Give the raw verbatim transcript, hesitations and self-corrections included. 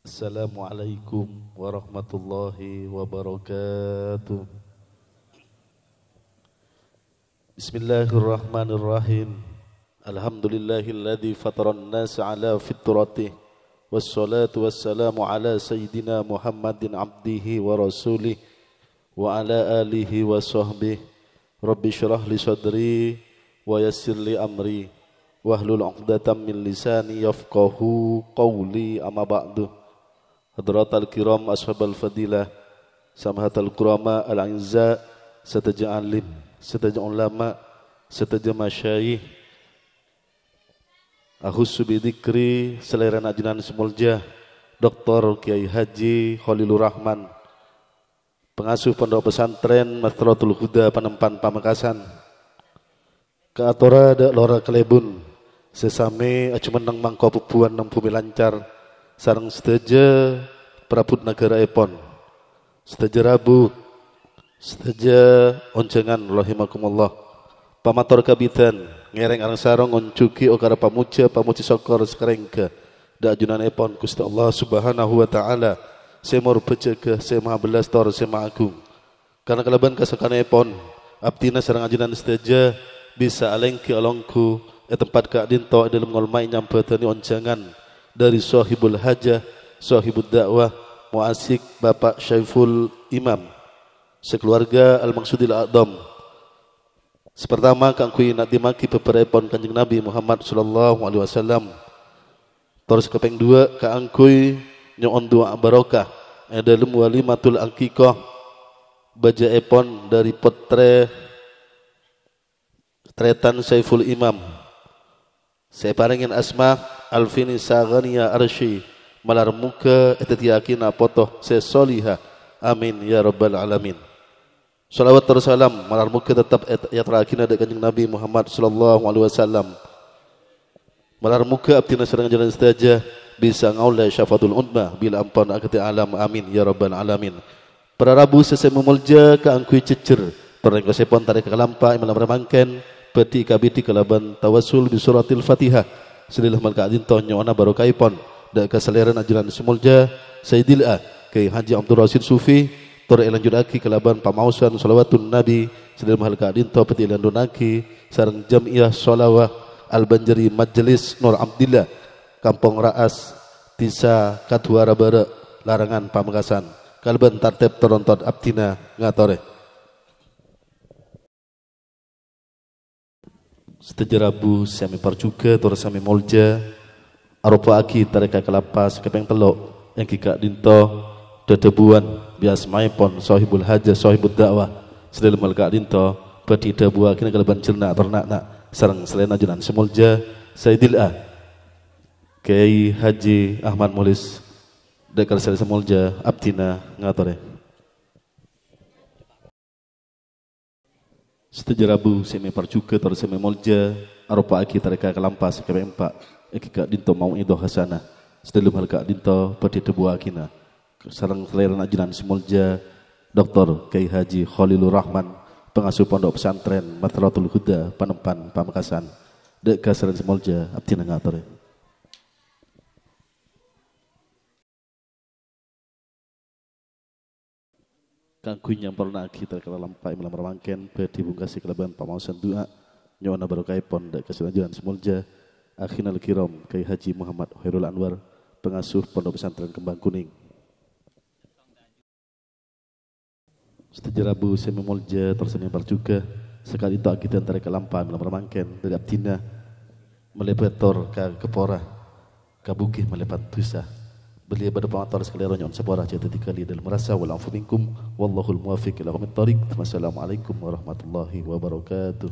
Assalamualaikum warahmatullahi wabarakatuh. Bismillahirrahmanirrahim. Alhamdulillahilladzi fataran nasa ala fitratih. Wassalatu wassalamu ala sayyidina Muhammadin abdihi wa rasulih wa ala alihi wa sahbih. Rabbi syrah li sadri wa yassir li amri wahlul 'uqdatam min lisani yafqahu qawli, amma ba'du. Hadratal kiram ashabal fadilah, samahatal kurama al-a'izza, sadhâjâ alim, sadhâjâ ulama, sadhâjâ masyayikh, akhussu bi dzikri salèrana ajunan sè molja, Doktor Kiai Haji Khalilur Rahman, pangasuh Pondok Pesantren Madrasatul Huda Panempan Pamekasan. Kaatora dâ' lora Kalèbun, sè samè ajumenneng mangko bhubhuwân neng bhumè lancar, sareng sadhâjâ prabhu naghârâèpon, sadhâjâ rabu, sadhâjâ onjhângan rahimakumullah. Pamator kabidhân, ngèrèng areng-sareng ngonjhughi okara pamojhâ pamojhi sokkor sakarèngghâ dâ' junanèpon Ghustè Allah Subhanahu wa Ta'ala, sè mor bhâjâgâ, sè maha bellas tor sè maha agung. Karana kalabân kasokanèpon, abdhina sareng ajunan sadhâjâ bisa alèngghi alongghu è tempat ka'dinto è dâlem ngolmaè nyambhâdhâni onjhângan dhâri Sohibul Hajah, Sohibud Da'wah, Mu'asyik Bapak Syaiful Imam, sakaluwarga Al-Maqsudil A'dham. Sè partama kaangghuy na'dhimmaghi bhâbhârâèpon Kanjeng Nabi Muhammad sallallahu alaihi wasallam. Tor sè kapèng duwâ' kaangghuy nyo'on du'a barokah è dâlem walimatul aqiqah bâjâèpon dhâri pottrè tarètan Saiful Imam sè èparèngè asma Alfini Saghaniya Arsy, malar moghâ èdhâddhiyâghina poto sè soliha. Amin ya rabbal alamin. Shalawat tor salam malar moghâ tettep èt-, èyatorraghina dâ' Kanjeng Nabi Muhammad sallallahu alaihi wasallam. Malar moghâ abdhina sareng ajunan sadhâjâ bisa ngaollè syafaatul udma bilâ ampon aghâdhi alam. Amin ya rabbal alamin. Para rabu sè sè momolja kaangghuy jhejjher, tor rèngkosèpon tarèka kalampa è malem rè mangkèn bhâdhi èkabidhi kalabân tawassul bi suratil Fatihah. Sè dâlem hal ka'dinto nyo'ona barokahèpon dâ' ka salèrana ajunan sè molja Sayyidil A Kiai Haji Abdul Rasyid Sufi, tor èlanjhuttaghi kalabân pamaosan shalawatun Nabi. Sè dâlem hal ka'dinto bhâdhi èlanjhuttaghi sareng Jam'iyah Shalawah Al-Banjari Majelis Nur Abdillah, Kampong Ra'as, Dhisa Kadhuwârâ Bârâ', Larangan Pamekasan. Kalabân tartèb tor nontot abdhina ngatorè. Sadhâjâ rabu sè amè parjhughâ tor sè amè molja, aropa'aghi tarèka kalampa sè kapèng tello', èngghi ka'dinto dhâdhâbuwân bi asmaèpon Sohibul Hajah, Sohibud Da'wah. Sè dâlem hal ka'dinto bhâdhi èdhâbuwâghina kalabân jhâlna tor na'-kana' sareng salèrana ajunan sè molja Sayyidil A Kiai Haji Ahmad Mulis. Dâ' ka salèrana sè molja, abdhina ngatorè. Sadhâjâ rabu sè amè parjhughâ tor sè amè molja, aropa'aghi tarèka kalampa sè kapèng empa', èngghi ka'dinto mau'idhah hasanah. Sè dâlem hal ka'dinto bhâdhi èdhâbuwâghina sareng salèrana ajunan sè molja Doktor Kiai Haji Khalilur Rahman, pangasuh Pondok Pesantren Madrasatul Huda Panempan Pamekasan. Dâ' ka salèrana sè molja, abdhina ngatorè. Kaangghuy nyamporna'aghi tarèka kalampa è malem rè mangkèn, bhâdhi èbungkasè kalabân pamaosan du'a, nyo'ona barokahèpon dâ' ka salèrana ajunan sè molja, Akhinal Kiram Kiai Haji Muhammad Khairul Anwar, pangasuh Pondok Pesantren Kembang Kuning. Sadhâjâ rabu sè amè molja tor sè amè parjhughâ, saka'dinto aghidhân tarèka kalampa è malem rè mangkèn, dhâri abdhina malèbât tor ka ghâpora, ka bughi malèbât dhusa. Bâliyâ bâdâ pamator sakalèro nyo'on sapora, jhâ' dhâddhi ghâli dâlem rassa, wal afu minkum, wallahul muwaffiq ila aqwamit thariq. Wassalamualaikum warahmatullahi wabarakatuh.